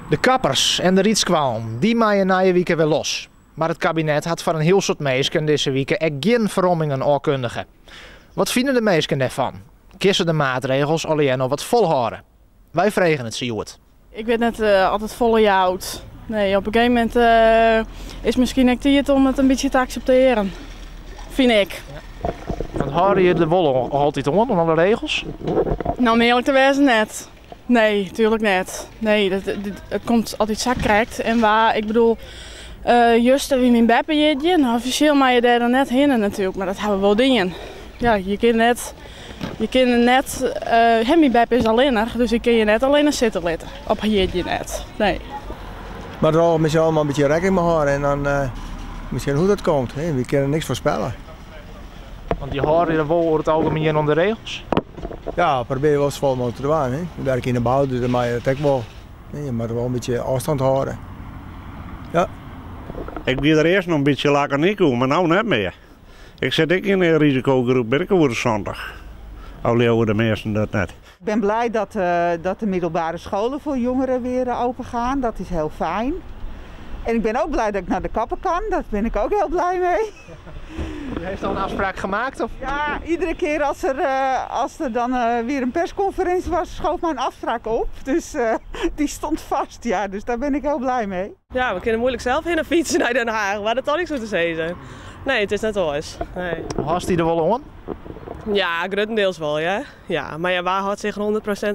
De kappers en de rydskoallen, dy meie nije wike wer los. Mar it kabinet hat foar in hiel soad minsken dizze wike ek gjin ferrommingen ôfkundige. Wat fine de minsken dêrfan? Kinne se de maatregels allegear noch wat folhâlde? Wy fregen it se hjoed. Ik wit net oft it folle jout. Nee, op in gegeven momint is miskien ek tiid om it in bytsje te akseptearjen, fyn ik. Want hâlde je der wol altyd oan, oan alle regels? No, om earlik te wêzen net. Nee, tuerlik net. Nee, dat, it komt altyd sa krekt. En wa, ik bedoel, juster wie myn beppe jierdei. No, offisjeel mei je dêr dan net hinne natuerlik, mar dat ha we wol dien. Ja, je kinne net, je kinne net, hè, myn beppe is allinnich, dus ik kin je net allinnich sitte litte. Op har jierdei net, nee. Mar der moatte allemaal in bytsje rekken mei hâlde en dan miskien hoe't dat komt. Wy kinne niks foarspelle. Want je hâlde je wol oer it algemien oan de regels? Ja, probearje wol safolle mooglik te dwaan. Hè. Ik wurkje yn de bou, dus dan mei it ek wol. Je moatte wol in bytsje ôfstân hâlde. Ja. Ik wie der earst noch in bytsje lakonyk oer, mar no net mear. Ik sit ek yn de risikogroep, bin ik oer de 70. Al leauwe de measten dat net. Ik ben blij dat de middelbare scholen voor jongeren weer open gaan. Dat is heel fijn. En ik ben ook blij dat ik naar de kapper kan. Daar ben ik ook heel blij mee. U heeft al een afspraak gemaakt? Of? Ja, iedere keer als er dan weer een persconferentie was, schoof mijn afspraak op. Dus die stond vast, ja. Dus daar ben ik heel blij mee. Ja, we kunnen moeilijk zelf heen fietsen naar Den Haag, maar dat kan ik zo te zeggen. Nee, it is net oars. Nee. Hâldst dy der wol oan? Ja, gruttendeels wol, ja. Ja, mar ja, wa hâldt sich 100%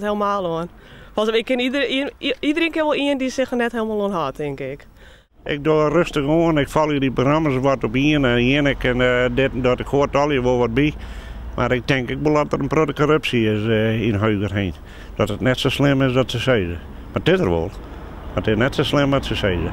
helemaal oan? Want ik ken iedereen ken wol ien dy't sich der net helemaal oan hâldt, tink ik. Ik doch rêstich oan, ik folgje dy programma's wat op ien en ien ik en dit en dat. Ik hoor allegear wol wat by. Mar ik tink ek wol dat der in protte korrupsje is yn Hegerheen. Dat it net sa slim is dat se sizze. Mar it is der wol. Mar it is net sa slim wat se sizze.